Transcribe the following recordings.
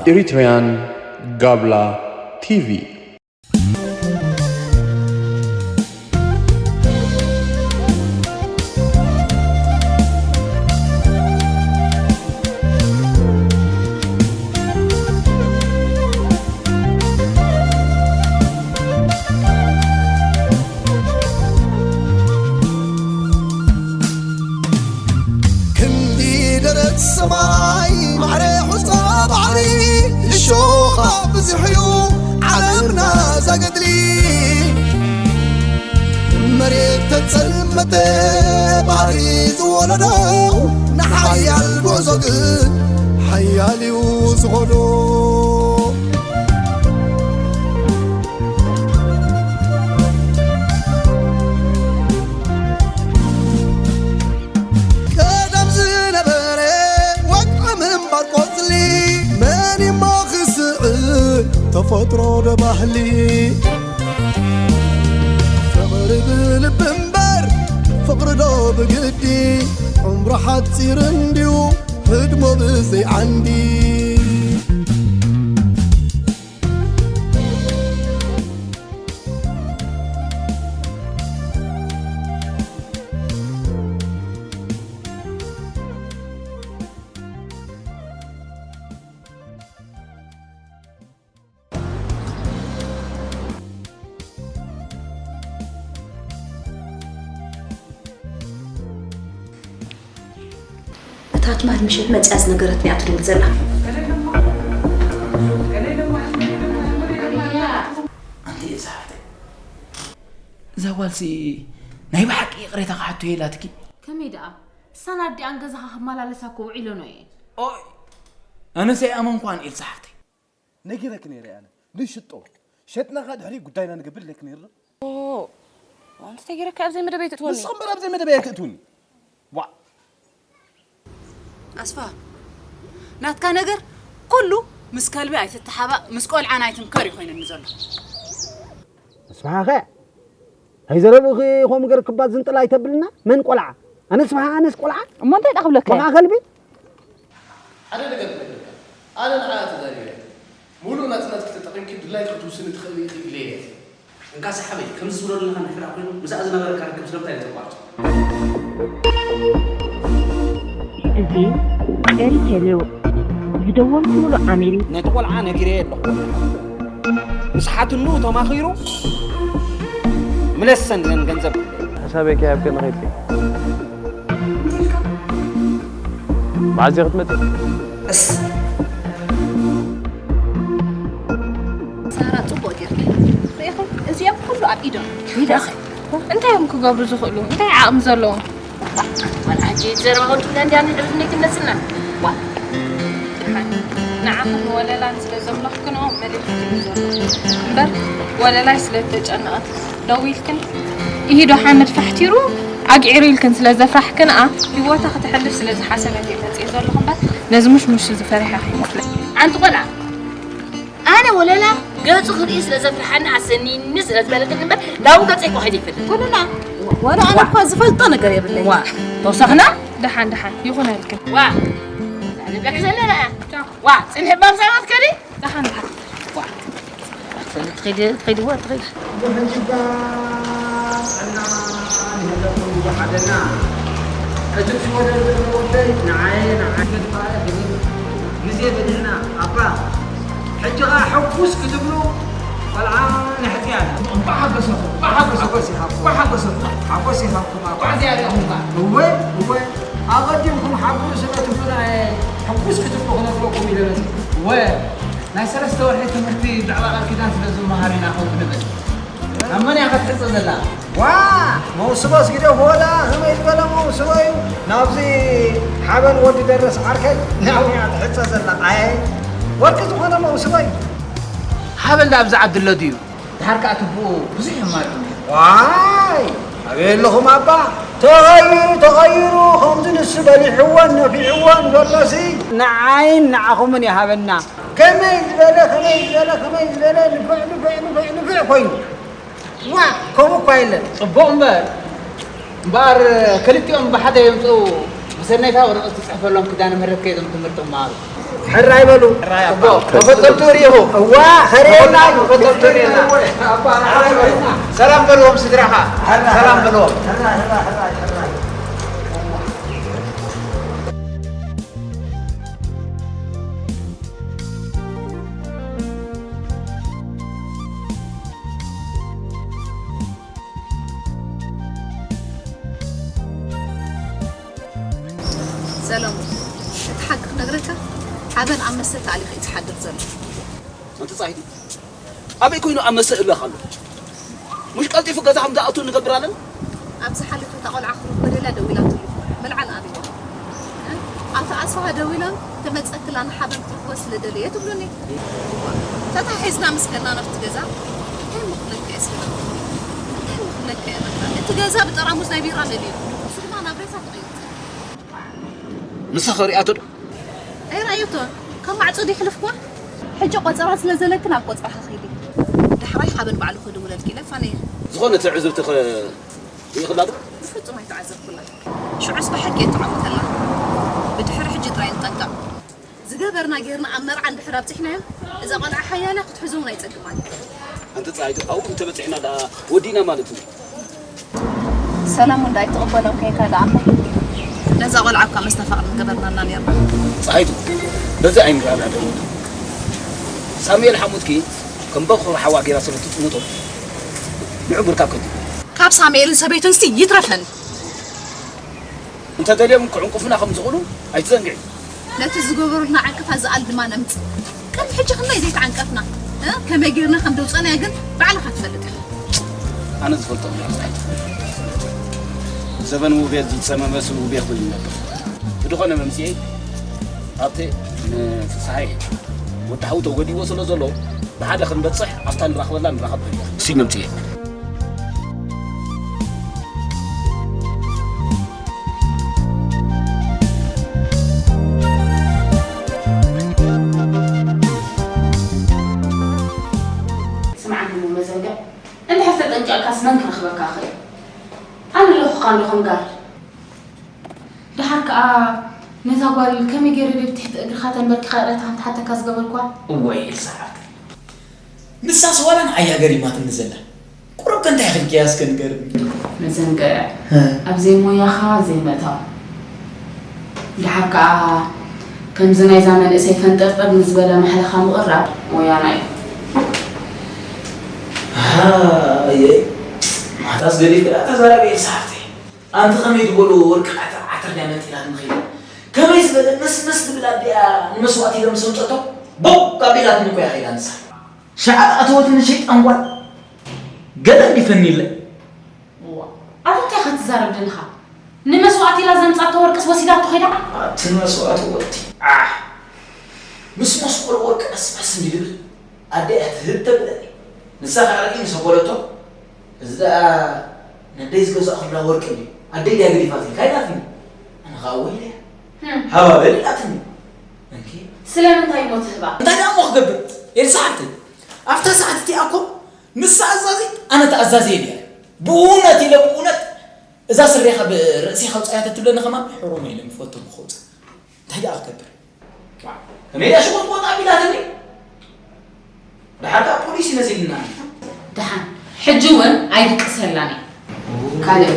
Eritrean Gabla T V. ክንዲ ደረት ሰማይ ማዕረ ሑጻ ባሕሪ እሾኻ ብዙሕ እዩ ዓለምና ዘገድሊ። መሬት ተጸልመተ ባሕሪ ዝወለዶ ንሓያል ጉዕዞ ግን ሓያል እዩ ዝኸዶ። ቀደም ዝነበረ ወግዒ ምንባር ቆጽሊ መን እሞ ክስዕር ተፈጥሮ ዶ ባህሊ ፍቕሪ ብልቢ እምበር ፍቕሪ ዶ ብግዲ ዕምሩ ሓጺር እንድዩ ህድሞ ብዘይ ዓንዲ። እታ ትማል ምሸት መጺኣ ዝነገረትኒ እያ ትድውል ዘላ። ኣንቲ ኤልሳ ሓፍተይ፣ እዛ ጓልሲ ናይ ብሓቂ ይቕሬታ ክሓቶ እየ ኢላትኪ? ከመይ ደኣ? እሳን ኣዲኣን ገዛኻ ክመላለሳ እኮ ውዒለኖ እየ። ኦይ፣ ኣነስ ኣይኣመንኳን ኤልሳ ሓፍተይ። ነጊረኪ ነይረ ኣነ። ንሽጦ። ሸጥናኻ ድሕሪ ጉዳይና ንገብር ኢለኪ ነይረ ዶ? ኦ፣ ኣንተ ተጊረካ ኣብ ዘይመደበይ ትእትወኒ። ንስኺ እምበር ኣብ ዘይመደበይ ኣይትእትውኒ። ዋእ። ኣስፋ፣ ናትካ ነገር ኩሉ ምስ ከልቢ ኣይትተሓባእ፣ ምስ ቆልዓን ኣይትምከር እዩ ኮይኑኒ ዘሎ። ኣስፋ ኸ? ኣይዘረብእኺ ከምኡ ገይርክባት ዝንጥላ ኣይተብልና? መን ቆልዓ? ኣነስ ኣስፋ፣ ኣነስ ቆልዓ? እሞ እንታይ ደኣ ክብለካ እየ? ቆልዓ ከልቢ? ሓደ ነገር ክነግረካ። ኣነ ንዓኣ ተዛሪበ። ሙሉእ ናጽነትኪ ተጠቒምኪ ድላይኪ ክትውስኒ ትኽእሊ ኢኺ ኢለየ። እንካ ሰሓበይ፣ ከምዚ ዝብሎ ዘለኻ እንድሕር ኮይኑ፣ ምስኣ ዝነበረካ ርክብ ስለምንታይ እዩ ተቋሪጹ? እዚ ኤሪቴል እዩ። ዝደወልኩሉ ዓሚል ነቲ ቆልዓ ነጊረዮ ኣለኹ። ምስ ሓትንኡ ተማኺሩ ምለሰን ነን ገንዘብ። ሕሳበይ ከይሃብክኒ ከይድኪ። መዓዝ እየ ክትመጽእ? እስ። ሳራ፣ ጽቡቕ ጌርኪ። ርኢኺ? እዚኦም ኩሉ ኣብ ኢዶም። ኢዳ ኸ? እንታይ እዮም ክገብሩ ዝኽእሉ? እንታይ ዓቕሚ ዘለዎም? ዋላ ሕጂ ዘረባ ከንቱ እንድያ ንሕብስ እንዴት ይመስልና? ዋ። ደሓን። ንዓኹም ንወለላን ስለ ዘምለኽክንኦ መልእኽቲ እዩ ዘሎ። እምበር ወለላይ ስለ እተጨነቐት ደው ኢልክን፣ ኢሂዶ ሓመድ ፋሕቲሩ ኣግዒሩ ኢልክን ስለ ዘፍራሕክንኣ፣ ህይወታ ክተሕልፍ ስለ ዝሓሰበት እየ መጽኤ ዘለኹ እምበር፣ ነዚ ሙሽሙሽ እዚ ፈሪሓ ከይመስለኪ። ኣንቲ ቆልዓ፣ ኣነ ወለላ ገጹ ክርኢ ስለ ዘፍርሓኒ ኣሰኒኒ ስለ ዝበለትኒ እምበር፣ ናብኡ ገጸይ እኮ ከይደ ይፈልጥ። ወለላ፣ ወላ ኣነ እኳ ዝፈልጦ ነገር የብለይ። ዋ፣ ተወሳኽና? ደሓን፣ ደሓን፣ ይኹነልክን። ዋ፣ ንብለኪ ዘለና። ቻው። ዋ፣ ጽንሒ እባ ምሳና ትከዲ። ደሓን፣ ደሓን። ዋ፣ ትኸዲ፣ ትኸዲ፣ ትኸዲ፣ ዋ፣ ትኸዲ። ብሕጂ እባ ጥዕና ንህለኩም ብሓደና። እቲ ዝወደድ ዘሎ ወደይ ንዓየ፣ ንዓየ፣ ንዓየ ክብል። ግዜ በሊዕና፣ ኣባ። ሕጂ ኸኣ ሕጉስ ክትብሉ ቆልዓ ነሕጽያ ኣላ። እንቋዕ ሓጎሰኩም፣ እንቋዕ ሓጎሰኩም፣ ሓጎስ ይሃብኩም። እንቋዕ ሓጎሰኩም። ሓጎስ ይሃብኩም፣ ኣባ። እንቋዕ እዚኣ ርኢኹም ከኣ። እወ፣ እወ። ኣቐዲምኩም ሓግዙ ስለ ትብሉና እየ ሕጉስ ክትብሉ ክነግረኩም ኢለ መጺእ። እወ፣ ናይ ሰለስተ ወርሒ ትምህርቲ ብዛዕባ ቃል ኪዳን ስለ ዝመሃር ኢና ከምኡ ንብል። ኣብ መን እያ ክትሕጸ ዘላ? ዋ! መውስቦስ ግደፍዎ ደኣ፣ ከመይ ዝበለ መውስቦ እዩ? ናብዚ ሓበን ወዲ ደረስ ዓርከይ ናብኡ እያ ትሕጸ ዘላ። ኣየ፣ ወርቂ ዝኾነ መውስቦ እዩ። ሓበን ደኣ ኣብዚ ዓዲ ኣሎ ድዩ? ደሓር ከኣ ትብኡ ብዙሕ የማርር። ዋይ! ኣበይ ኣለኹም ኣባ? ተቐይሩ፣ ተቐይሩ፣ ከምዚ ንሱ በሊሕዎን ነፊዕዎን ዘሎሲ ንዓይን ንዓኹምን ይሃበና። ከመይ ዝበለ፣ ከመይ ዝበለ፣ ከመይ ዝበለ ንፍዕ፣ ንፍዕ፣ ንፍዕ፣ ንፍዕ ኮይኑ። ዋ፣ ከምኡ እኳ የለን። ጽቡቕ እምበር፣ እምበኣር፣ ክልቲኦም ብሓደ የምጽኡ። ብሰናይታ ወረቐት ትጽሕፈሎም ኪዳነ ምህረት ከይዶም ትምህርቲ ክመሃሩ። ሕራይ በሉ። ሕራይ ኣባ። ጽቡቕ። መፈጸምቲ ርኢኹ። እዋ፣ ኸርእየና እዩ። መፈጸምቲ ርኢና። ሰላም በልዎም ስድራኻ። ሰላም በልዎም። ሰለሙን፣ እቲ ሓቂ ክነግረካ፣ ሓበን ኣብ መስተ ተኣሊኹ እዩ ዝሓድር ዘሎ። ኣንቲ ጻሂ፣ ኣበይ ኮይኑ ኣብ መስተ እለኽ ኣሎ? ምሽ ቀልጢፉ ገዛ ከም ዝኣቱ ንገብር ኣለና? ኣብ ዝሓለፈ እታ ቆልዓ ክትረኽቦ ደልያ ደዊላትሉ። መልዓል ኣብይዋ። ኣቶ ኣስፋሃ ደዊሎም፣ "ተመጸክላ ንሓበን ክትረኽቦ ስለ ደለየ" ትብሉኒ። እዋ፣ ተታሒዝና ምስ ከድና ናብቲ ገዛ፣ እንታይ እሞ ክብለካ እየ ስለ? እንታይ እሞ ክብለካ እየ በቃ? እቲ ገዛ ብጠራሙዝ ናይ ቢራ መሊኡ። ንሱ ድማ ናብ ሬሳ ተቐይሩ። ንሳ ኸሪኣቶ ዶ? ኣይረኣየቶን። ካብ ማዕጾ ዶ ይሕልፍዋ? ሕጂ ቆጸራ ስለ ዘለኪ ናብ ቆጸራ ኸኺዲ። ዳሕራይ ሓበን ባዕሉ ክድውለልኪ ኢለ ፋነየ። ዝኾነ ትዕዝብቲ ኸ ርኢኽላ ዶ? ብፍጹም ኣይተዓዘብኩላን። ሽዑስ ብሓቂ እየ ተዓዊተላ። ብድሕሪ ሕጂ ጥራይ ንጠንቀቕ። ዝገበርና ጌርና ኣብ መርዓ እንድሕር ኣብጺሕናዮ፣ እዛ ቆልዓ ሓያል እያ ክትሕዞ እውን ኣይጸግማን። ኣንቲ ጸሃይቱ፣ ኣብኡ እንተበጺሕና ደኣ ወዲእና ማለት እዩ። ሰላም እንዳ ኣይትቕበሎም ከይካ ደኣ እሞ። ነዛ ቆልዓ እኳ መስተፋቕር ምገበርናላ ኔርና። ጸሃይቱ፣ በዚ ኣይንረዳዳእን። ሳሙኤል ሓሙትኪ ከም በኹር ሓዋ ጌራ ስለ ትጥምቶ፣ ንዑ ብርካብ ከዱ። ካብ ሳሙኤልን ሰበይቱንሲ ይትረፈን። እንተ ደልዮም ክዕንቅፉና ከም ዝኽእሉ ኣይትዘንግዒ። ነቲ ዝገበሩልና ዕንቅፋት ዝኣሊ ድማ ነምጽእ። ቅድሚ ሕጂ ክንደይ ዘይተዓንቀፍና፣ እ? ከመይ ጌርና ከም ደውጸናዮ ግን ባዕልኻ ትፈልጥ ኢኻ። ኣነ ዝፈልጦ እምበር። ዘበን ውቤት ዝጸመመ ስብ ውቤት ኮይኑ ይነብር። ብድኾነ መምጽኤ ኣብቲ ንፍስሃይ ወዲ ሓው ተጎዲዎ ስለ ዘሎ ብሓደ ክንበጽሕ ኣብታ ንራኽበላ ንራኸብ። እሲ መምጽኤ። ስምዓኒ እሞ መዘንግዕ፣ እንድሕር ተጠንቂቕካስ መን ክረኽበካ ይኽእል? ኣነ ኣለኹኻ እንዶ ከም ጋል። ደሓር ከኣ ነዛ ጓል ከመይ ገይረ ድየ ብትሕቲ እግርኻ ተንበርኪኻ ይቕሬታ ከም ትሓተካ ዝገበርኩዋ? እወ ኤልሳ ሓፍተይ፣ ንሳስ ዋላ ንዓያ ገሪማትኒ ዘላ። ቁሩብ ከ እንታይ ኢኺ ኢልክያ እስከ ንገርኒ። መዘንግዕ፣ እ። ኣብ ዘይሞያኻ ዘይምእታው። ደሓር ከኣ ከምዚ ናይዛ መንእሰይ ፈንጠርጠር ንዝበለ ማሕለኻ ምቕራብ ሞያና እዩ። ሃየ፣ ማታስ ገዲፍኪ ደኣ ተዛረቢ ኤልሳ ሓፍተይ። ኣንቲ ከመይ ዝበሉ ወርቂ ዓተር ዓተር ድያ መንጢላት ንኸይዳ? ከመይ ዝበለ መስመስ ዝብል ኣዲኣ ንመስዋእቲ ኢሎም ምስ ኣምጸቶ፣ ቦግ ኣቢላትኒ እኮ እያ ከይዳ ንሳ። ሸዓ ኣተወትኒ ሸይጣን ጓል። ገለ እንዲፈኒለ። እዋ፣ ኣታ እንታይ ኢኻ ትዛረብ ዘለኻ? ንመስዋእቲ ኢላ ዘምጻቶ ወርቅስ ወሲዳቶ ኸይዳ? ኣቲ ንመስዋእቲ ወርቲ። ኣሕ! ምስ መስቀሉ ወርቂ ቀስ ቀስ እንዲ ድብል፣ ኣደ እያ ትህብ ተብለኒ። ንሳ ኸዓ ርእይ ምስ ኣበለቶ፣ እዚ ደኣ ነደይ ዝገዛእኹላ ወርቂ እንድዩ። ኣደይ ድያ ገዲፋትልካ ኢላትኒ። ኣነ ኸዓ ወይለያ። ህም። ሃባ በል ኢላትኒ። እንኪ። ስለምንታይ እሞ ትህባ? እንታይ ደኣ እሞ ክገብር? ኤልሳ ሓፍተይ፣ ኣብታ ሰዓት እቲኣ እኮ ንሳ ኣዛዚት፣ ኣነ ተኣዛዝየ ድያ? ብእውነት ኢለ ብእውነት እዛ ስሬኻ ብርእሲ ከውፅኣያ ተትብለኒ ከማን ሕሩም ኢለ ምፈቱ ምኸውፅእ። እንታይ ደኣ ክገብር? ከመይ ኢላ ሽጉጥ ቆጥ ኣቢላትኒ? ደሓር ከኣ ፖሊስ ይመሲልና። ደሓን፣ ሕጂ እውን ኣይድቅሰላን እየ። ካልእ፣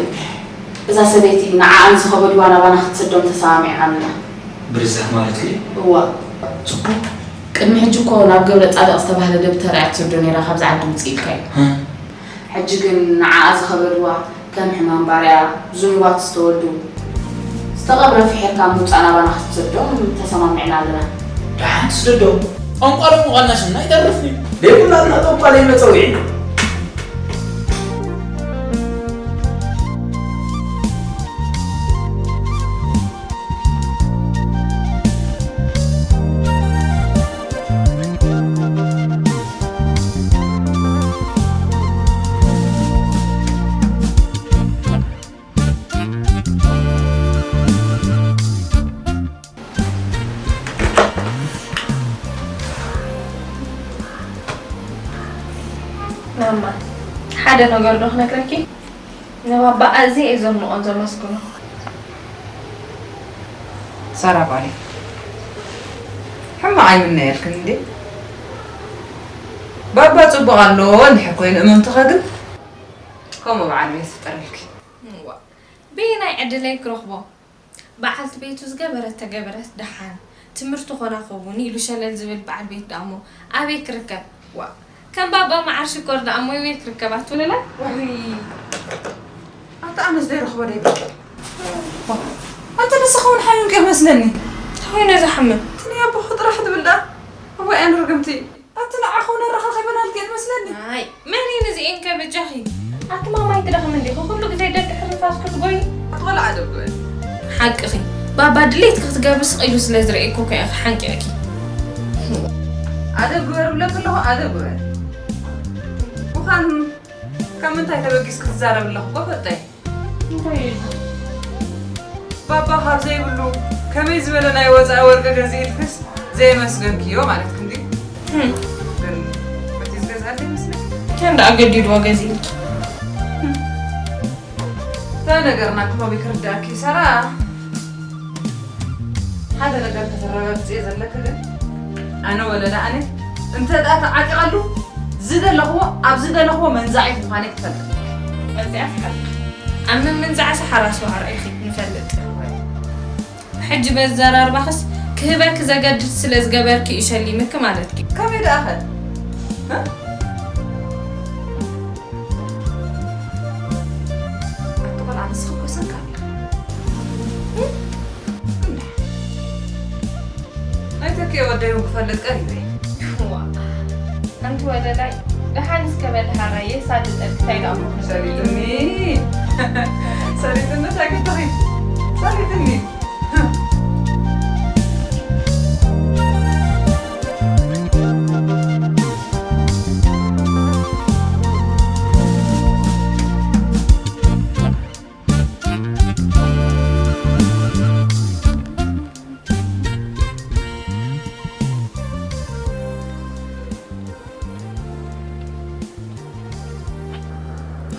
እዛ ሰበይቲ ንዓኣን ዝኸበድዋ ናባና ክትሰዶም ተሰማሚዕና ኣለና። ብርዛት ማለት ድዩ? እዋ። ጽቡቕ። ቅድሚ ሕጂ እኮ ናብ ገብረ ጻድቕ ዝተባህለ ደብተራ እያ ትሰዶ ነይራ፣ ካብዚ ዓዲ ውጽእ ኢልካ እዩ። እ። ሕጂ ግን ንዓኣ ዝኸበድዋ ከም ሕማም ባርያ፣ ዝኑባት ዝተወልዱ፣ ዝተቐብረ ፍሒርካ ምውጻእ ናባና ክትሰዶም ተሰማሚዕና ኣለና። ደሓን ትስደዶም። ጠንቋሎም ምዃንና ሽምና ይተርፍ እዩ። ዘይብላትና ጠንቋል መጸውዒ። ማማ፣ ሓደ ነገር ዶ ክነግረኪ? ንባባ ኣዝየ እየ ዘድንቖን ዘመስግኖ። ሳራ ጓለይ፣ ሕማቕ ኣይምነየልክን እንዴ? ባባ ጽቡቕ ኣሎ እንድሕር ኮይኑ እመምትኻ ግን ከምኡ በዓል ቤት ፍጠረልኪ። እዋ፣ በየናይ ዕድለይ ክረኽቦ? በዓልቲ ቤቱ ዝገበረት ተገበረት ደሓን፣ ትምህርቲ ኮና ክውን ኢሉ ሸለል ዝብል በዓል ቤት ደኣሞ ኣበይ ክርከብ? ዋእ፣ ከም ባባ መዓር ሽኮር ደኣሞ ኣበይ ክርከብ ኣትብልላ? ውይ፣ ኣታ ኣነስ ዘይረኽቦ ደይብል። ኣታ ንስኻ እውን ሓሚምካ ይመስለኒ። እንታይ ኮይኑ ዝሓምም? እቲ ናይ ኣቦኹ ጥራሕ ትብል ደኣ? እዋይ ኣነ ርግምቲ። ኣቲ ንዓኹ ነራኻኺበናልኪ እየ ዝመስለኒ። ኣይ መን እዩ ንዚኤን ከ በጃኺ? ኣቲ ማማይ ትደኽሚ እንዲኺ ኩሉ ግዜ ደድሕሪ ንፋስ ክትጎይ? ኣቲ ቆልዓ ኣደብ ግበሪ። ሓቅኺ ባባ ድሌትኪ ክትገብሪ ስቕ ኢሉ ስለ ዝርእየኪ እኮ እዩ ሓንቂቕኪ። ኣደብ ግበሪ ብለኪ ኣለኹ ኣደብ ግበሪ። ምዃን ካብ ምንታይ ተበጊስኪ ትዛረቢ ኣለኹ እኮ ፈልጠ እየ። እንታይ እዩ? ባባ ካብ ዘይብሉ ከመይ ዝበለ ናይ ወፃኢ ወርቂ ገዚእልክስ ዘየመስገንክዮ ማለትኪ እንድዩ? ግን በቲ ዝገዝኣለይ ይመስለኪ? እንታይ እንዳ ኣገዲድዋ ገዚእልኪ? እታ ነገርና ክመቢ ክርዳእኪ ሰራ ሓደ ነገር ከተረጋግፅዮ ዘለኪ ግን ኣነ ወለላ ኣነ እንተ ደኣ ተዓጢቐሉ ዝደለኽዎ ኣብ ዝደለኽዎ መንዛዒት ምዃነይ ክትፈልጢ ኣለኪ። እዚኣስ ሓቂ። ኣብ ምምንዛዕሲ ሓራስ ዋዕሮ ኢኺ ንፈልጥ። ሕጂ በዚ ዘራርባኽስ ክህበኪ ዘገድድ ስለ ዝገበርኪ እዩ ሸሊምኪ ማለትኪ። ከመይ ደኣኸ? ኣቲ ቆልዓ ንስኺ እኮ ሰካር ኢኺ። ናይ ተኪኤ ወደይ እውን ክፈልጥ ቀሪበ እየ። እዋ፣ ኣንቲ ወለላይ፣ ደሓን እስከ በሊ ሃራየ ሳልጠልኪ ታይ ደኣ እሞ ክነብር እዩ። ሰሊጥኒ፣ ሰሊጥኒ፣ እንታይ ግድኺ? ሰሊጥኒ።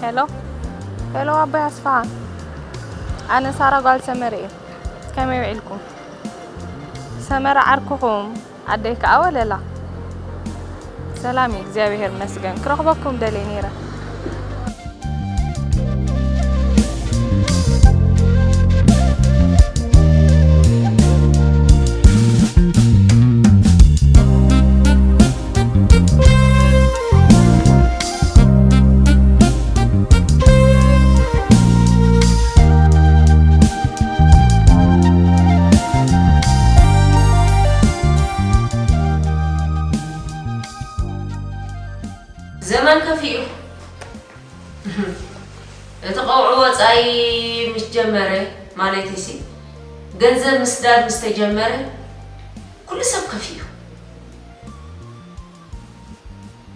ሄሎ ሄሎ ኣቦይ ኣስፍሃ፣ ኣነ ሳራ ጓል ሰመረ እየ። ከመይ ውዒልኩም? ሰመረ ዓርክኹም ኣደይ ከኣ ወለላ። ሰላም እዩ እግዚኣብሔር ይመስገን። ክረኽበኩም ደልየ ነይረ። ዘመን ከፊኡ። እቲ ቀውዒ ወጻኢ ምስ ጀመረ፣ ማለተይሲ ገንዘብ ምስዳድ ምስ ተጀመረ፣ ኩሉ ሰብ ከፊኡ።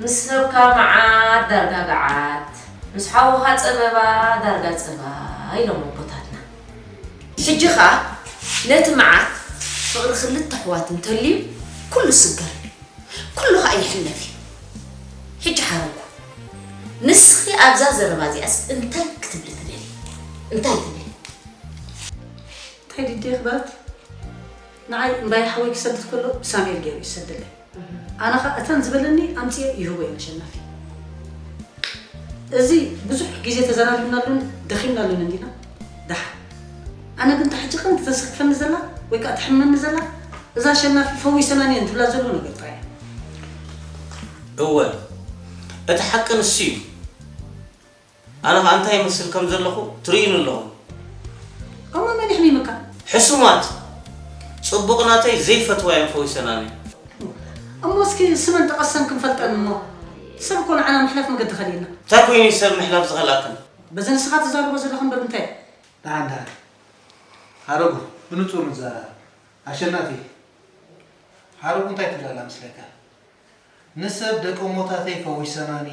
ምስ ሰብካ መዓት ዳርጋ ገዓት፣ ምስ ሓውኻ ጸበባ ዳርጋ ጸባ ኢሎም ኣቦታትና። ሕጂ ኸኣ ነቲ መዓት ፍቕሪ ክልተ ኣሕዋት እንተልዩ ኩሉ ስገር። ኩሉ ኸኣ ይሕለፍ እዩ። ሕጂ ሓረጉ፣ ንስኺ ኣብዛ ዘረባ እዚኣስ እንታይ ክትብሊ ትደልዪ? እንታይ ትብሊ? እንታይ ድዴ ክበረት? ንዓይ እምባይ ሓወይ ክሰድድ ከሎ ብሳሙኤል ገይሩ እዩ ዝሰደለይ። ኣነ ኸኣ እተን ዝበለኒ ኣምፅኤ ይህቦ እየ ነሸናፊ። እዚ ብዙሕ ግዜ ተዘራሪብናሉን ደኺምናሉን እንዲና። ደሓን ኣነ ግን እታ ሕጂ ቀንዲ ተስክፈኒ ዘላ ወይ ከዓ ትሕመኒ ዘላ እዛ ኣሸናፊ ፈዊሰናኒ እየን ትብላ ዘሎ ነገር ጥራይ እያ። እወ እቲ ሓቂ ንሱ እዩ። ኣነ ከዓ እንታይ ይመስል ከም ዘለኹ ትርእዩኒ ኣለኹም። እሞ መን የሕሚምካ? ሕሱማት ፅቡቕ ናተይ ዘይፈትዋ እየን ፈዊሰናኒ። እሞ እስኪ ስመን ጠቐሰን ክንፈልጠን እሞ ሰብ እኮ ንዓና ምሕላፍ መገዲ ከሊእና። እንታይ ኮይኑ እዩ ሰብ ምሕላፍ ዝኸልኣክን? በዚ ንስኻ ትዛረቦ ዘለኻ እምበር እንታይ እዩ? ደሓን ደሓን ሓረጉ ብንጹር ንዘራረብ። ኣሸናፊ ሓረጉ እንታይ ትብል ኣላ መስለካ? ንሰብ ደቂ እሞታተይ ፈዊሰናኒ፣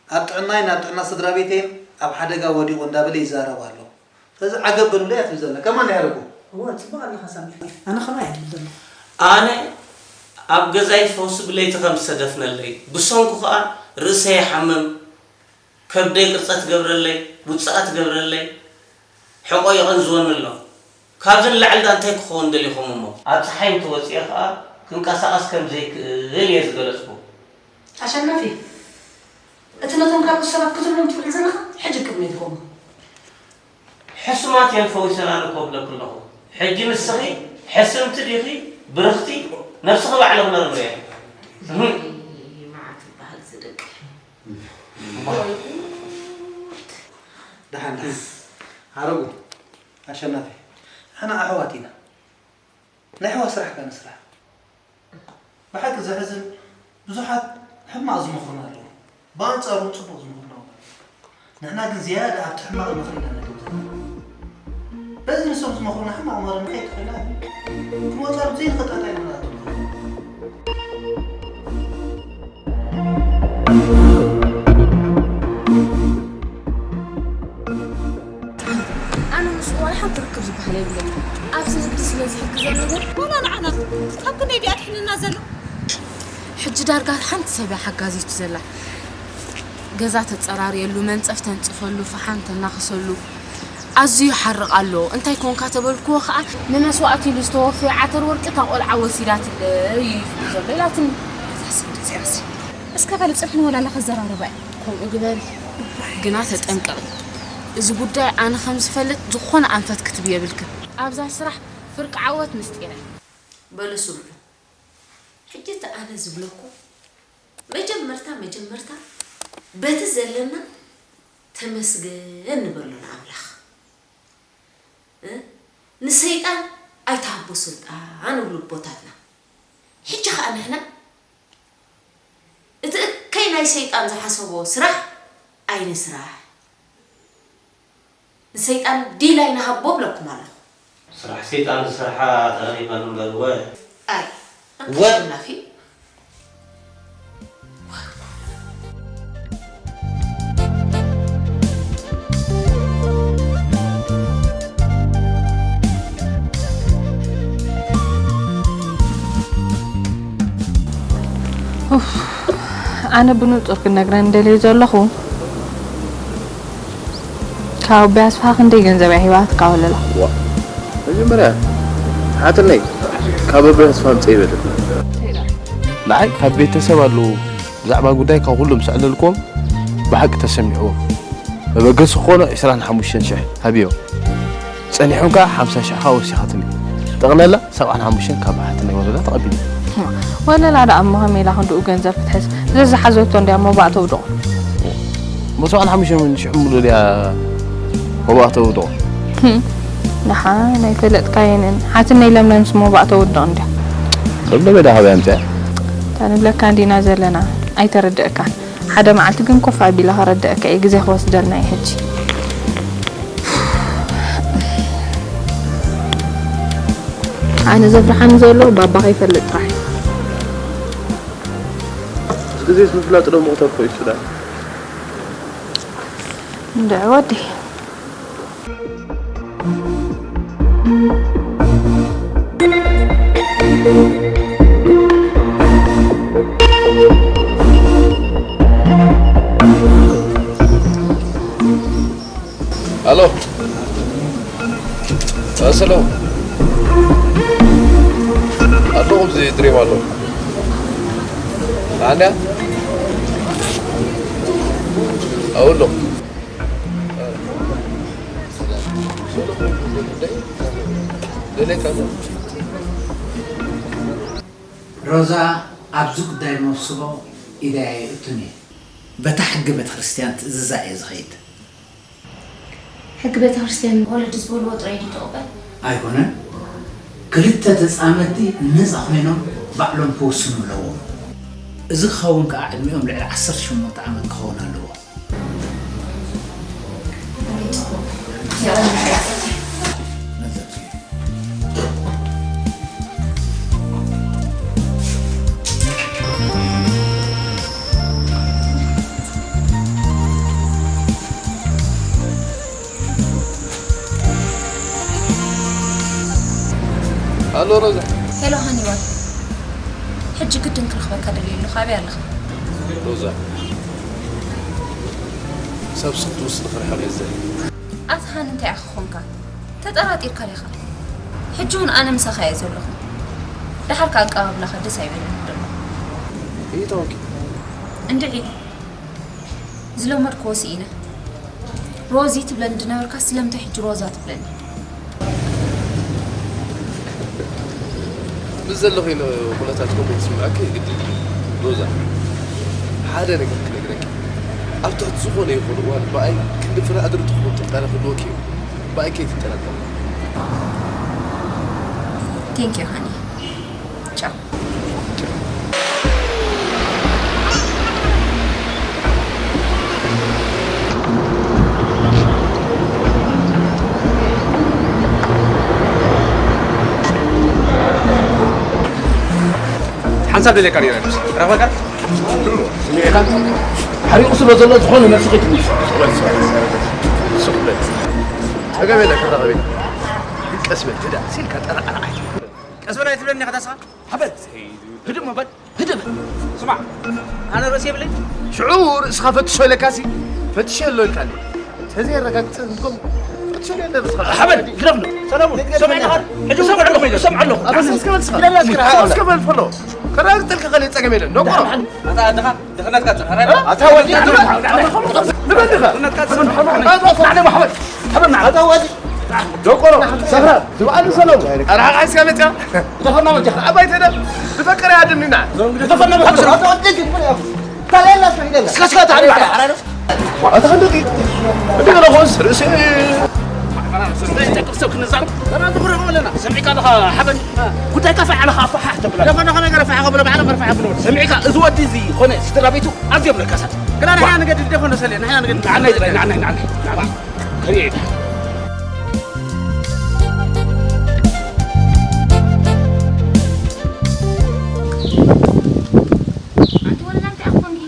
ኣብ ጥዕናይን ኣብ ጥዕና ስድራ ቤተይን ኣብ ሓደጋ ወዲቑ እንዳበለ ይዛረብ ኣሎ። ስለዚ ዓገብ በሉለይ እያ ትብል ዘላ። ከማን ይሓርጉ። እወ፣ ጽቡቕ ኣለኻ ሳሚ። ኣነ ከምኣ እየ ዝብል ዘለኹ። ኣነ ኣብ ገዛይ ፈውሲ ብለይቲ ከም ዝተደፍነለይ፣ ብሰንኩ ከኣ ርእሰይ ይሓምም፣ ከብደይ ቅርጸ ትገብረለይ፣ ውጽኣ ትገብረለይ፣ ሕቆ የቐንዝወኒ ኣሎ። ካብዚ ንላዕሊ ዳ እንታይ ክኸውን ደሊኹም እሞ? ኣብ ጸሓይ እንተወጺኤ ከኣ ክንቀሳቐስ ከም ዘይክእል እየ ዝገለጽኩ። ኣሸናፊ፣ እቲ ነቶም ካልኦት ሰባት ክትብሎም ትውዕል ዘለኻ ሕጂ ቅድመይ ትኸውን። ሕሱማት እየን ፈዊሰና ንኮ ብለኪ ኣለኹ። ሕጂ ንስኺ ሕስምቲ ዲኺ ብርኽቲ? ነብስኺ ባዕልኺ መርምርያ። መዓት ይበሃል እዚ ደቂ። ደሓን ደሓን። ሓረጉ፣ ኣሸናፊ፣ ንሕና ኣሕዋት ኢና። ናይ ኣሕዋት ስራሕ ከኣ ንስራሕ። ብሓቂ ዘሕዝን፣ ብዙሓት ሕማቕ ዝመኽሩና ኣለዉ፣ ብኣንጻሩ እውን ጽቡቕ ዝመኽሩና እውን ኣለዉ። ንሕና ግን ዝያዳ ኣብቲ ሕማቕ ምኽሪ ኢና ንእከብ ዘለና። በዚ ንሶም ዝመኽሩና ሕማቕ ምኽሪ ንኸይድ ኮይና ግን፣ ክመጻሉ ብዘይንኽእል ጣጣ ኢና ንኣቱ። ኣነ ምስኡ ዋላ ሓንቲ ርክብ ዝበሃል የብለይን። ኣብዚ ንግዲ ስለ ዝሕግዘኒ ግን ዋላ ንዓና ካብ ክንደይ ድዩ ኣድሒኑና ዘሎ? ሕጂ ዳርጋ ሓንቲ ሰብ እያ ሓጋዚቱ ዘላ። ገዛ ተጸራርየሉ፣ መንጸፍ ተንጽፈሉ፣ ፈሓም ተናኽሰሉ። ኣዝዩ ይሓርቕ ኣሎ። እንታይ ኮንካ ተበልክዎ ኸኣ፣ ንመስዋእቲ ኢሉ ዝተወፈየ ዓተር ወርቂ እታ ቖልዓ ወሲዳትለይ እዩ ዝብል ዘሎ ኢላትኒ። እዛ ስንዲ እዚኣሲ። እስከ በሊ ጽንሒ ንወላላ ከዘራርባ እያ። ከምኡ ግበሪ። ግና ተጠንቀቒ። እዚ ጉዳይ ኣነ ከም ዝፈልጥ ዝኾነ ኣንፈት ክትህቢ የብልክን። ኣብዛ ስራሕ ፍርቂ ዓወት ምስጢር እያ። በሉ ስምዑ። ሕጂ እቲ ኣነ ዝብለኩም መጀመርታ መጀመርታ በቲ ዘለና ተመስገን ንበሎ ንኣምላኽ። እ? ንሰይጣን ኣይትሃቦ ስልጣን እብሉ ኣቦታትና። ሕጂ ኸኣ ንሕና እቲ እከይ ናይ ሰይጣን ዝሓሰቦ ስራሕ ኣይንስራሕ። ንሰይጣን ዲል ኣይንሃቦ እብለኩም ኣለኹ። ስራሕ ሰይጣን ዝሰርሓ ተረኺበን እምበር ወ። ኣይ፣ ኣንታ ወ- ኣሸናፊ። ኡፍ፣ ኣነ ብንጹር ክነግረን ደልየ ዘለኹ፣ ካብ ኣቦይ ኣስፍሃ ክንደይ ገንዘብ እያ ሂባትካ ወለላ? ዋ፣ መጀመርያ ሓትነይ ካብ ኣቦይ ኣስፍሃ ምጽእ ይበልኒ። ንዓይ ካብ ቤተሰብ ኣለዉ ብዛዕባ ጉዳይ ካብ ኩሎም ዘዕለልክዎም ብሓቂ ተሰሚዕዎም። መበገሲ ክኾኖ ዕስራን ሓሙሽተን ሽሕ ሃብዮ። ጸኒሖም ከኣ ሓምሳ ሽሕ ከኣ ወሲኻትኒ። ጠቕላላ ሰብዓን ሓሙሽተን ካብ ሓትነይ ወለላ ተቐቢለ። ወለላ ደኣ እሞ ከመይ ኢላ ክንድኡ ገንዘብ ክትሕዝ? ዘዝሓዘቶ እንድያ እሞ ባእ ተውድቖ። እሞ ሰብዓን ሓሙሽተን ሽሕ ሙሉእ ድያ ወባእ ተውድቖ? ህም፣ ደሓን ኣይፈለጥካየንን። ሓትነይ ለምለምስ እሞ ባእ ተውድቕ እንድያ። ለምለመይ ደኣ ካበይ ኣምጺኣ? እታ ንብለካ እንዲና ዘለና ኣይተረድአካን። ሓደ መዓልቲ ግን ኮፍ ኣቢለ ከረድአካ እየ፣ ግዜ ክወስደልና እዩ ሕጂ። ኣነ ዘፍርሓኒ ዘሎ ባባ ከይፈልጥ ጥራሕ እዩ። እዚ ግዜስ ምፍላጥ ዶ ምቕተል ኮይኑ ሱዳን? እንድዒ ወዲ። ኣሎ። ኣሰሎ። ኣለኹ፣ ኣብዚ ድሪም ኣለኹ። ኣንያ? ኣብኡ ኣለኹ። ደለካ ኣሎ። ሮዛ ኣብዚ ጉዳይ መብስቦ ኢደይ ኣይእቱን እየ። በታ ሕጊ ቤተ ክርስቲያን ትእዝዛ እየ ዝኸይድ። ሕጊ ቤተ ክርስቲያን ወለዲ ዝበልዎ ጥራይ ድዩ ትቕበል? ኣይኮነን። ክልተ ተጻመድቲ ነጻ ኮይኖም ባዕሎም ክውስኑ ኣለዎም። እዚ ክኸውን ከኣ ዕድሚኦም ልዕሊ ዓሰርተ ሸሞንተ ዓመት ክኸውን ኣለዎ። ኣሎ ሮዛ። ሄሎ ሃኒዋይ፣ ሕጂ ግድን ክረኽበካ ደልየ ኣለኹ። ኣበይ ኣለኻ? ሮዛ፣ ሰብ ስቕ ትውስድ ክርሕቕ እየ ዝደሊ። ኣታ ሃኒ እንታይ ኢኻ ኾንካ? ተጠራጢርካ ዲኻ? ሕጂ እውን ኣነ ምሳኻ እየ ዘለኹ። ደሓር ከኣ ኣቀባብላኻ ደስ ኣይበለኒ ደሎ። ይታወቂ። እንድዒ ዝለመድክዎ ስኢነ። ሮዚ ትብለኒ ዝነበርካ ስለምንታይ ሕጂ ሮዛ ትብለኒ? ምስ ዘለኺ ኩነታት ከምኡ ክስምዐኪ ግድን እዩ። ሮዛ፣ ሓደ ነገር ክነግረኪ። ኣብ ትሕቲ ዝኾነ ይኹን እዋን ብኣይ ክንዲ ፍረ ኣድሪ ትኹን ጥርጣረ ክህልወኪ እዩ። ብኣይ ከይትጠራጠሪ። Thank you, honey. ቻው። ሓንሳብ ደልየካ ነይረ፣ ረኽበካ? ስምዒኻ ሓሪቑ ስለ ዘሎ ዝኾነ መልሲ ከይትምልስ። ስቕ በል። ጸገም የለ፣ ክራኸብ ኢና። ቀስ በል፣ ህዳ፣ ሲልካ ጠራዕራዕ ኣይትበል። ቀስ በል ኣይትብለኒ ኢኻ ታስኻ? ሃበል። ህድእ እሞ በል፣ ህድእ በል። ስማዕ፣ ኣነ ርእሲ የብለይ። ሽዑ ርእስኻ ፈትሾ ኢለካሲ፣ ፈትሸ ኣሎ ኢልካኒ። ተዘየረጋግጸ ንጎም ፈትሸ ኣሎ ኢለ ርእስኻ። ሃበል፣ ግደፍ ነው። ሰለሙን፣ ግደፍ ሰማይ ነው። ነኻር። ሕጂ ሰምዕ ኣለኹ፣ ሰምዕ ኣለኹ። ኣታ እስከ በል ስኻ። ግደፍ እስከ። እስከ በል ፈሎ። ከረጋግጸልካ ከለ ጸገም የለን። ደንቆሮ። ኣታ ኣድኻ፣ ድኽነትካ ጽንሓራ። ኣታ ወዲ፣ ንበልኻ። ድኽነትካ ጽንሓራ። ኣታ ወዲ፣ ኣታ ወዲ። ደቆሮ፣ ሰኽራን፣ ዝብኣሉ ሰሎም። ኣርሓቕ ዓይስካ መጽያ። ተፈና መጽያ። ኣባይ ተደ፣ ዝፈቀረ ያድንና። ተፈና መጽያ። ኣታ ወዲ፣ ታሌላ ስካ ሂደላ። እስካ፣ እስካ፣ ታሌላ። ኣታ ክንደቂ? እንደ ገና ኾንስ ርእሲ። ስለ ዝጠቅም ሰብ ክንዛረብ። ገና ትኹርዑ ኣለና። ሰሚዕካ ኣለኻ ሓበን? ጉዳይካ ፋሕ ኣለኻ፣ ፋሕ ተብላ። ደፈና ነገር ፋሕ ከብሎ፣ ባዕሎም መርፋሕ ብሎ። ሰሚዕካ፣ እዚ ወዲ እዚ ኾነ ስድራ ቤቱ ኣዝዮም ለካሳት። ግና ንሕና ንገድድ ደፈኖ ሰለ፣ ንሕና ንገድድ። ንዓናይ ጥራይ፣ ንዓናይ፣ ንዓናይ፣ ንዓናይ። ከሪኤ። ኣንቲ ወለላ እንታይ ኣኾንኪ?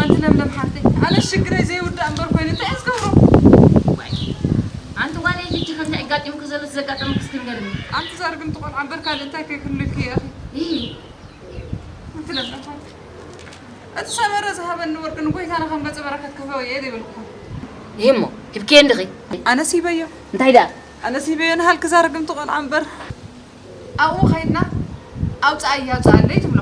ኣንቲ ለምለም ሓፍተይ፣ ኣነ ሽግረይ ዘይውዳእ እምበር ኮይኑ እንታይ እየ ዝገብሮ? ዋይ፣ ኣንቲ ጓለይ ሕጂ ከ እንታይ ኣጋጢሙኪ ዘሎ፣ ዘጋጠመኪ እስኪ ንገርኒ። ኣንቲ ዛርግምቲ ቆልዓ እምበር ካልእ እንታይ ከይክልልኪ እየ ኣኺ? ኢ። ኣንቲ ለምለም ሓፍተይ፣ እቲ ሰመረ ዝሃበኒ ወርቂ ንጎይታና ከም ገጸ በረከት ክህበዮ እየ ዘይበልኩኹም። ይህ እሞ ሂብክዮ እንዲኺ? ኣነስ ሂበዮ። እንታይ ደኣ? ኣነስ ሂበዮ ንሃልኪ ዛርግምቲ ቆልዓ እምበር። ኣብኡ ኸይድና ኣውፅኣያ ኣውፅኣለይ ትብሎ።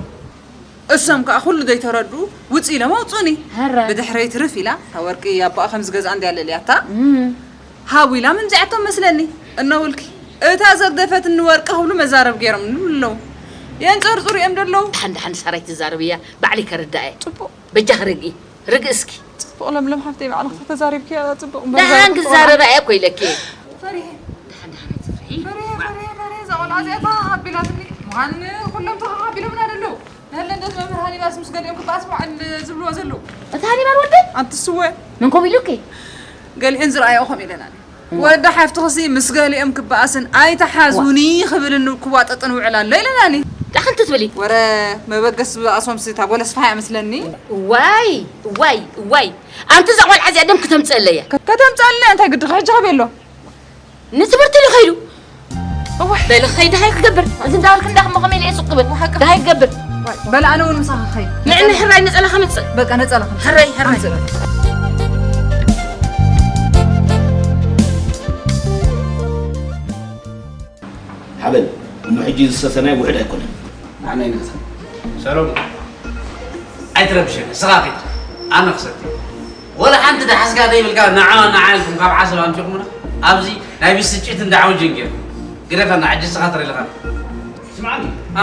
እሶም ከዓ ኩሉ ዘይተረድኡ ውፅ ኢሎም ኣውፁኒ። ሀረ። ብድሕረይ ትርፍ ኢላ እታ ወርቂ ኣቦኣ ከም ዝገዝኣ እንድያ ለልያታ። እም። ሃቡ ኢላ ምምዚዓቶም መስለኒ። እነውልኪ እታ ዘግደፈትኒ ወርቂ ክብሉ መዛረብ ገይሮም ንብሉ ኣለዉ። የንፀርፅሩ እዮም ደለዉ። ደሓን ደሓን ሳራይ ትዛረብ እያ፣ ባዕለይ ከረድኣ እየ። ፅቡቕ። በጃኺ ርግኢ፣ ርግኢ እስኪ። ፅቡቕ ለምለም ሓፍተይ፣ ባዕልኺ ተዛሪብኪ እያ፣ ፅቡቕ እምበር ደሓን ዛረብኪ ክዛረባ እየ እኮ ኢለኪ። ፈሪሐ። ደሓን ደሓን ኣይትፍርሒ። ፈሪሐ፣ ፈሪሐ፣ ፈሪሐ፣ እዛ ቆልዓ እዚኣ ተሃሃቢላትኒ። ምዃን ኩሎም ተሃሃቢሎምና ዘለዉ። ንህለንደት መምህር ሃኒባልስ ምስ ገሊኦም ክበኣስ መዋዕል ዝብልዎ ዘለዉ። እቲ ሃኒባል ወደይ? ኣንቲ ስወ። መን ኮም ኢሉኪ? ገሊአን ዝረኣያኦ ከምኡ ኢለናኒ። እዋ። ወዲ ሓፍትኽሲ ምስ ገሊኦም ክበኣስን ኣይትሓዙኒ እዋ። ክብልን ክዋጠጥን ውዕል ኣሎ ኢለናኒ። ዳኽል ትትብሊ? ወረ መበገስ ዝበኣሶምሲ እታ ቦለስ ፋያ መስለኒ። እዋይ፣ እዋይ፣ እዋይ። ኣንቲ እዛ ቆልዓ እዚኣ ደም ክተምፅእ ኣለያ። ከ-፣ ከተምፅእ ኣለያ እንታይ ግድኺ ሕጂ ከበይ ኣሎ? ንትምህርቲ ኢሉ ከይዱ። እዋይ። በሊ ኸይ ደሃይ ክገብር። እዚ እንዳበልክ እንዳኹም ከመይ ኢለ እየ ሱቕ ክብል? ብሓቂ። ደሃይ ክገብር። በል ኣነ እውን ምሳኺ ክኸይድ። ንዕኒ ሕራይ ነፀላ ከምፅእ። በቃ ነፀላ ከምፅእ። ሕራይ፣ ሕራይ። ኣምፅእ በል። ሓበን፣ እሞ ሕጂ ዝሰተናይ ውሑድ ኣይኮነን። ንዓና ይንእሰ። ሰሎሞን፣ ኣይትረብሸኒ፣ ስኻ ኺድ። ኣነ ክሰቲ። ወላ ሓንቲ ደሓስካ ዘይብልካ፣ ንዓ፣ ንዓ ኢልኩም ካብ ዓሰብ ኣምጺኹምና፣ ኣብዚ ናይ ብስጭትን ዳዕውን ጀንጌር። ግደፈና፣ ሕጂ ስኻ ትርኢ ኣለኻ። ስምዓኒ፣ ኣ።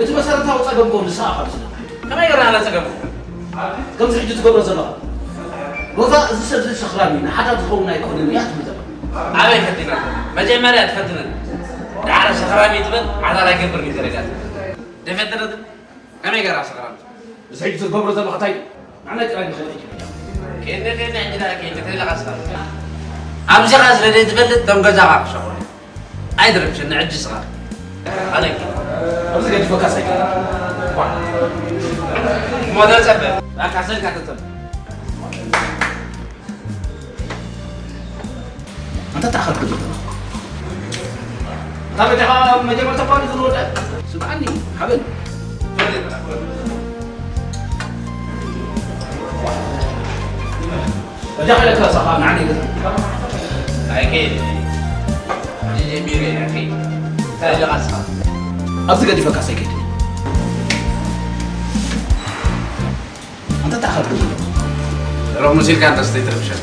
እቲ መሰረታዊ ጸገምኩም ንስኻ ካብ ዝነበረ። ከመይ ገይርና ነጸገምኩም? ከምዚ ሕጂ ትገብሮ ዘለኻ። ሮዛ፣ እዚ ሰብ እዚ ሰኽራም እዩ፣ ንሓዳር ዝኸውን ኣይኮነን እያ ትብል ዘላ። ኣበይ ፈቲና? መጀመርያ ትፈትነን። ደሓር ሰኽራም እዩ ትብል፣ ሓዳር ኣይገብርን እዩ ተረጋግእ። ደፈተነት ከመይ ገይራ ሰኽራም? እዚ ሕጂ ትገብሮ ዘለኻ እንታይ እዩ? ንዓና ጥራይ ንኽእል ኣይክእልን። ከይደ፣ ከይደ፣ ሕጂ ደኣ ከይደ፣ ከይደ፣ ከይደ፣ ከይደ። ኣብዚኻ ስለ ዘይትፈልጥ፣ ቶም ገዛኻ ክሸቑሉ። ኣይትረብሸኒ፣ ሕጂ ስኻ። ኣነ ኣብዚ ገዲፈካ ሰይደ። ዋ። እሞ ተጸበ። በቃ፣ ሰልካ ተጸበ። ኣንታ ተኣኸት ክትብል ዘለኻ። እታ በጃኻ መጀመርታ እኳ ንዝንወደ ስምዓኒ፣ ሓበን። ፈለጥ። በጃኻ ኢለካ ንስኻ ንዓኒ ገዛ ኣይከይድ። ሕጂ ጀሚሩ እየ ንዓኺ። እንታይ ኢለካ ንስኻ? ኣብዚ ገዲፈካ ሰይከይድ። ኣንታ እንታይ ካብ ትብል? ሮም መሲልካ እንተስ ዘይትረብሸኒ።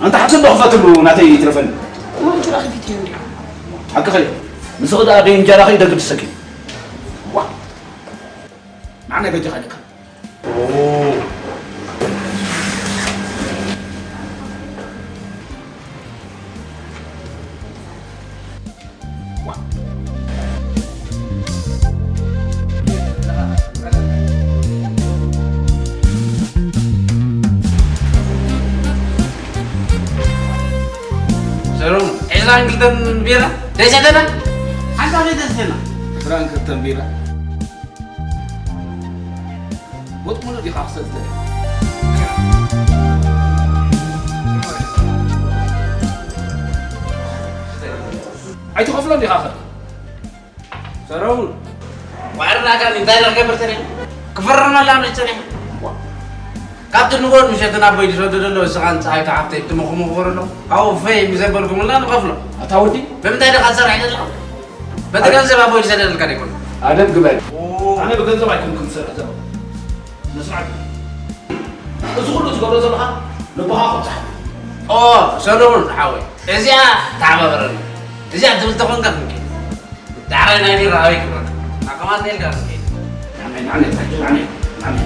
ኣንታ ሓንቲ እንዶ ክፈትሉ ናተይ ይትረፈኒ። እሞ እንጀራ ከፊት እዩ እንዲሁ። ሓቅኺ። ንስኺ ደኣ ደይ እንጀራኺ ደግድሰኪ። ዋ። ንዓናይ በጃኻ ኢለካ። ሰሎም፣ ዒስራን ክልተን ቢራ ደይሰተና? ሓንሳብ ደይተስተና? ዒስራን ክልተን ቢራ። ወጥ ሙሉ ዲኻ ክሰተ? ኣይትኸፍሎን ዲኻ ኸ? ሰለሙን፣ ዋዕርና ካን እንታይ ንክገብር ጸኒሐ? ክፈርመላ ነው ጸኒሐ። ካብቲ ንጎን ምሸትን ኣቦይ ዝሰዶ ዘሎ እስኻን ፀሓይ ተሓፍተይ እትመኹሙ ክበሩ ኣለዉ። ኣብኡ ፈይ ምስ ዘበልኩምላ ንኸፍሎ። ኣታ ወዲ። ብምንታይ ዲኻ ትሰርሕ ዘለኻ? በቲ ኣይ- ገንዘብ ኣቦይ ዝሰደደልካ ዶ ይኮን? ኣደብ ግበር። ኦ። ኣነ ብገንዘብ ኣይኮንኩን ዝሰርሕ ዘለኹ። መስማዕ ግበር። እዚ ኩሉ ትገብሮ ዘለኻ ልብኻ ክብጻሕ። ኦ፣ ሰለሙን ሓወይ፣ እዚኣ ተሓባበረኒ። እዚኣ ትብል ተኾንካ ክንከይድ። ዳዕራይ ናይ ቢራ ኣበይ ክብረካ? ናኸማን ተልካ ክንከይድ። ናመይ፣ ናመይ፣ ናመይ፣ ናመይ።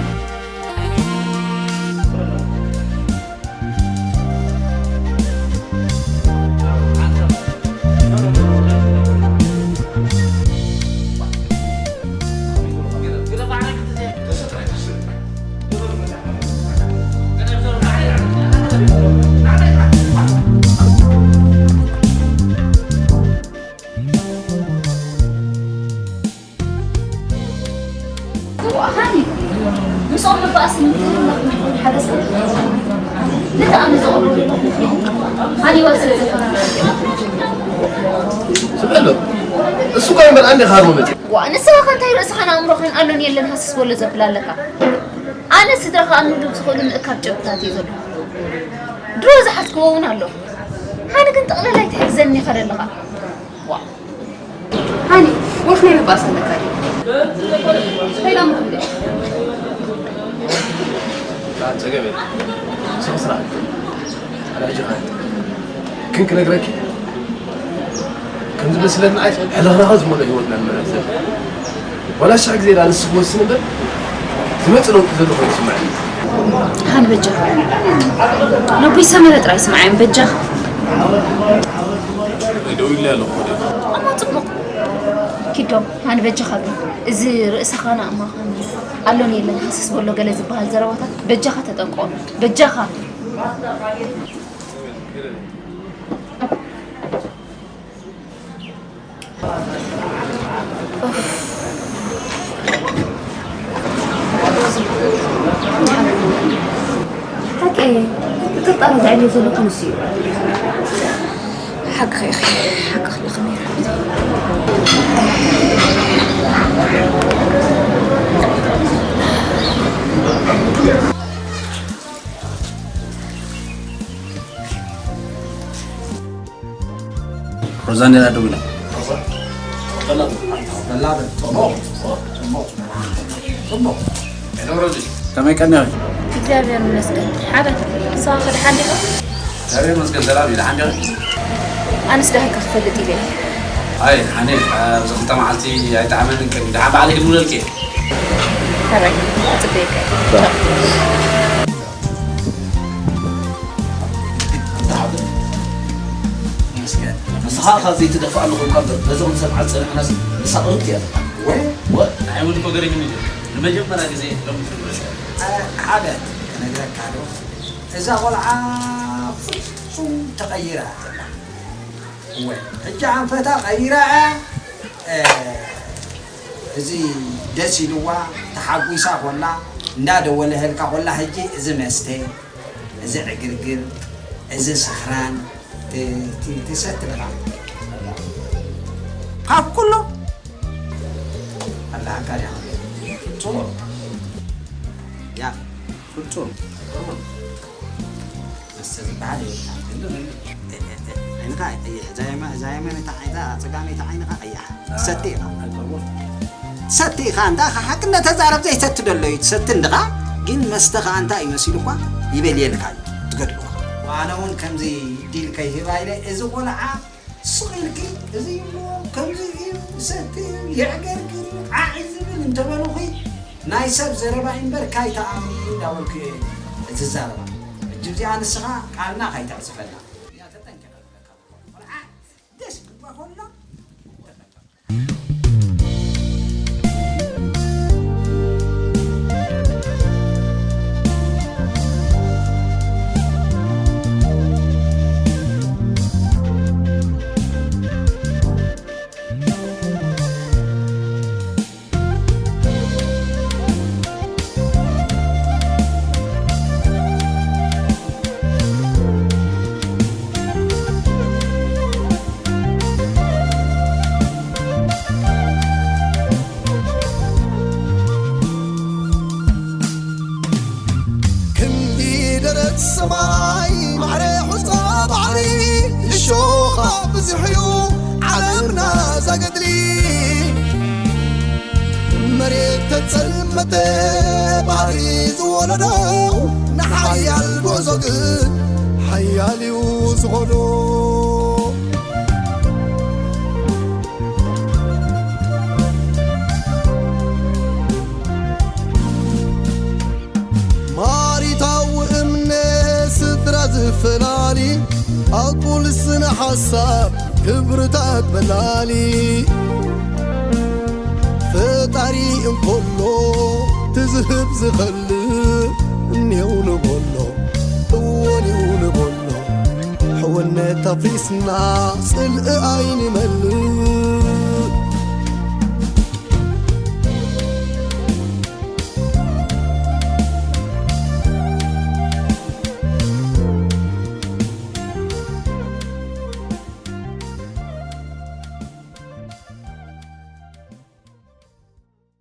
እዋ፣ ሃኒ፣ ምስኦም ንባእሲ ምትህልላኽ ሓደ ሰብ ልክዕ ኣነ ዝቐርበሉ ሃኒ ዋል ስለ ዘፈራረቀ። ስምዕሎ፣ እሱ እኮ እምበር ኣንዴ ካርሞ መጽእ። ዋ፣ ንስኻ ከ እንታይ ርእስኻን ኣእምሮኻን ኣሎን የለን ሃስስ በሎ ዘብል ኣለካ? ኣነ ስድራኻ ኣብ ምድብ ዝኽእሉ ምእካብ ጨብጥታት እዩ ዘሎ። ድሮ ዝሓዝክዎ እውን ኣሎ። ሃኒ ግን ጠቕላላ ኣይትሕግዘኒ ኢኻ ዘለኻ። ዋ። ሃኒ፣ ወፍ ናይ ምባስ ኣለካ ድዩ? ሰላም ክንደይ? ጸገም የለን። ስቕ ስራሕ። ኣነ ሕጂ ኸ ግን ክነግረኪ፣ ከም ዝመስለኒ ኣይ ሕልኽላኸ ዝመልኦ ህይወትና ንመርሕ ዘለና። ዋላ ሽሕ ግዜ ደኣ ንሱ ክወስን እምበር፣ ዝመጽእ ለውጢ ዘሎ ኮይኑ ይስምዓኒ። ሃኒ በጃኻ። ነቦይ ሰመረ ጥራይ ስምዓዮም በጃኻ። ደው ኢለ ኣለኹ ወደ እሞ ጽቡቕ። ኪዶ፣ ሃኒ በጃኻ ግን፣ እዚ ርእስኻን ኣእምሮኻን ኣሎን የለን ሃስስ በሎ ገለ ዝበሃል ዘረባታት በጃኻ ተጠንቀቖ። በጃኻ። ሓቂ፣ እቲ ጣል ዘዕልዮ ዘለኹ ንሱ እዩ። ሓቅኺ ኢኺ፣ ሓቂ ክብለኺ ነይረ። ሮዛ እንዴት አደጉ ነው? ከመይ ቀኒኺ? እግዚኣብሔር ይመስገን። ሓደ፣ ንስኻ ከ ደሓን ዲኻ? እግዚኣብሔር ይመስገን፣ ሰላም እየ። ደሓን ዲኺ? ኣነስ ደሃይካ ክፈልጥ ኢለ እየ። ኣይ፣ ደሓን እየ። ኣብዚ ክልተ መዓልቲ ኣይጠዓመንን፣ ቅድሚ ደሓን ባዕለይ ክድውለልኪ እየ። ሕራይ፣ ክጽበየካ እየ። ቻው። ይመስገን። ንስኻ ኢኻ ዘይትደፍኣሉ ኮንካ እምበር፣ ነዚ ክንሰምዓ ዝጸናሕናስ ንሳ ቅርብቲ እያ። ወይ? ወይ? ንዓይ እውን እኮ ገሪሙኒ እዩ። ንመጀመርያ ግዜ ሎሚ ትርጉም። ኣረ፣ ሓደ ክነግረካ ዶ? እዛ ቆልዓ ፍጹም ተቐይራ እያ ዘላ። ወይ? ሕጂ ኣንፈታ ቀይራ እያ። እ፣ እዚ ደስ ኢልዋ፣ ተሓጒሳ ኮላ፣ እንዳደወለህልካ ኮላ፣ ሕጂ እዚ መስተ፣ እዚ ዕግርግር፣ እዚ ስኽራን፣ እ፣ ቲ-፣ ትሰቲ ኢኻ። ካብ ኩሉ ኣላሃካ ዲኻ? ጽቡቕ። ያ ፍጹም መስተ ዝበሃል የብልካ። ክንዲ ክንዲ። ዓይንኻ ቀይሕ፣ እዛ የማ-፣ እዛ የማነይቲ ዓይንኻ፣ ጸጋመይቲ ዓይንኻ ቀይሕ። ትሰቲ ኢኻ። ትሰቲ ኢኻ፣ እንዳ ሓቂ እንተተዛረብ ዘይሰቲ ደሎ እዩ፣ ትሰቲ እንድኻ፣ ግን መስተ ኸኣ እንታይ እዩ መሲሉ እኳ ይበልየልካ እዩ፣ ትገድልዎ። ኣነ እውን ከምዚ ዲል ከይህባ ኢለ፣ እዚ ቆልዓ ስቕ ኢልኪ፣ እዚ እሞ ከምዚ እዩ፣ ሰቲ እዩ፣ የዕገርግር እዩ፣ ዓዒ ዝብል እንተበሉኺ፣ ናይ ሰብ ዘረባ እዩ እምበር፣ ካይትኣምኒ እንዳበልኩ እየ ዝዛረባ። ሕጂ እዚኣ ንስኻ ቃልና ካይተዕጽፈላ። እያ ተጠንቀቕ። ቆልዓ ደስ ክብላ ከሎ ክንዲ ደረት ሰማይ ማዕረ ሑጻ ባሕሪ፣ እሾኻ ብዙሕ እዩ ዓለምና ዛገድሊ። መሬት ተጸልመተ ባሕሪ ዝወለዶ፣ ንሓያል ጉዕዞ ግን ሓያል እዩ ዝኾዶ። ማሪታዊ እምነ ስድራ ዝፈላሊ፣ ኣቁል ስነ ሓሳብ ክብርታት በላሊ። ፈጣሪ እንኮሎ ትዝህብ ዝኸልእ እኔው ንበሎ፣ እወ እኔው ንበሎ። ሕውነት ኣፍሪስና ጽልኢ ኣይንመልእ።